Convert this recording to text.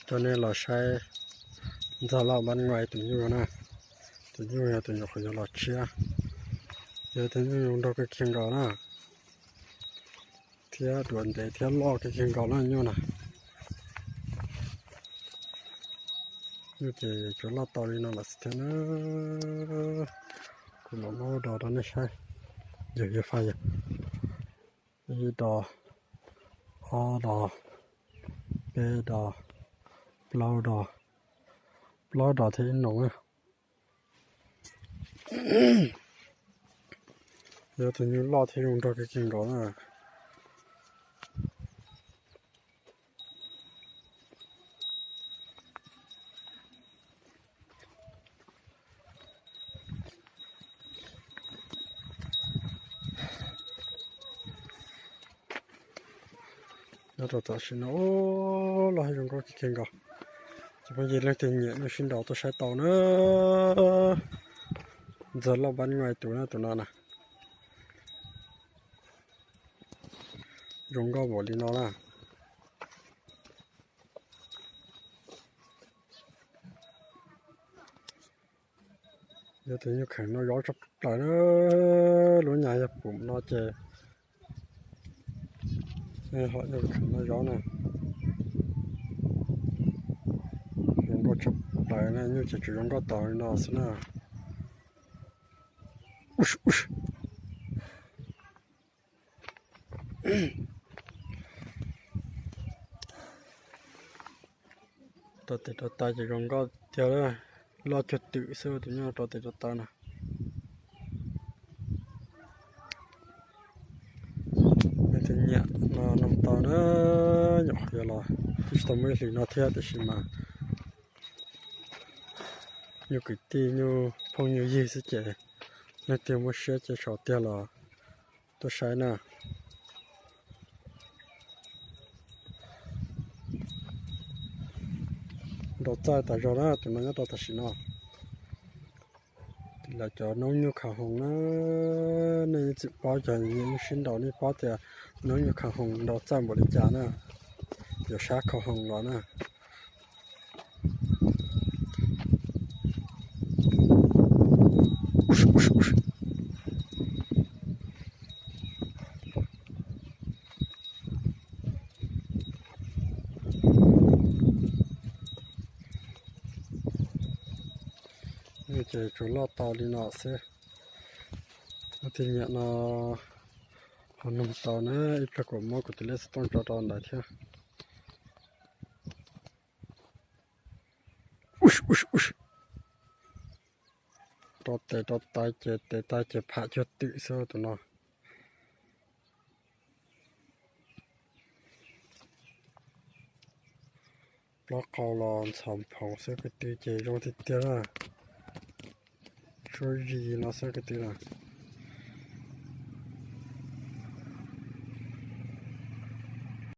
Coj nej los saib ntxawg loj npab nqaij tus nyuj na. Tus nyuj yog tus nyuam qhuav yuav los tshiab, yog tus nyuj zoo nraug kawg kiag nkaus na, thiab duav ntev thiab loj kawg kiag nkaus na nyuj na. Nyuj ces tsuas loj tau li no lawm xwb thiab na. Kuv los muab dos rau nej saib, yog yog fai yog ib dos, ob dos, peb dos, plaub dos, plaub dos thiab ib noog na. Yog tus nyuj loj thiab zoo nraug kawg kiag nkaus na. Nyob rau tam sim no, loj thiab zoo nkauj kawg kiag nkaus. Cov phooj ywg leej twg nyiam nyuj sib nraus tuaj saib tau na. Ntxawg loj npab nqaij tus na, tus no na. Zoo nkauj npaum li no na. Yog tus nyuj kheem noj zaub tshaj plaws na, lub nyuag yog pum no ces ho nyuj kheem noj zaub na. Zoo nkauj tshaj plaws na, nyuj ces tsuas zoo nkauj tau li no xwb na. Rau tes rau taw ces zoo nkauj tiag, loj cuag twm xwb tus nyuj rau tes rau taw na. Leej twg nyiam no noog tau na, nyuam qhuav yuav los twb tsis tau muaj ib hlis no thiab tiam sis mas nyuj kwv tij nyuj phooj nyuj ywg xwb ces leej twg muaj siab ces sau tiag los tuaj saib na. Nraus txaij tas zog na, tus no nyob rau tam sim no. Lawv cov noob nyuj kha hoos na, nej yeej txwm paub cov nyuj sib nraus nej paub tias noob nyuj kha hoos nraus txaij npaum li cas na, yuav sab kha hoos los na. Ces tsuas loj tau li no xwb. Leej twg nyiam no ho noog tau na, ib pliag kuv muab kuv tus lej xov tooj tso rau ntawd thiab. Rau tes rau taw ces tes taw ces pham cuag twm xwb tus no. Plaub qau los ntxhov phoov xwb kwv tij ces zoo tiag tiag na. Suab zis no xwb kwv tij na.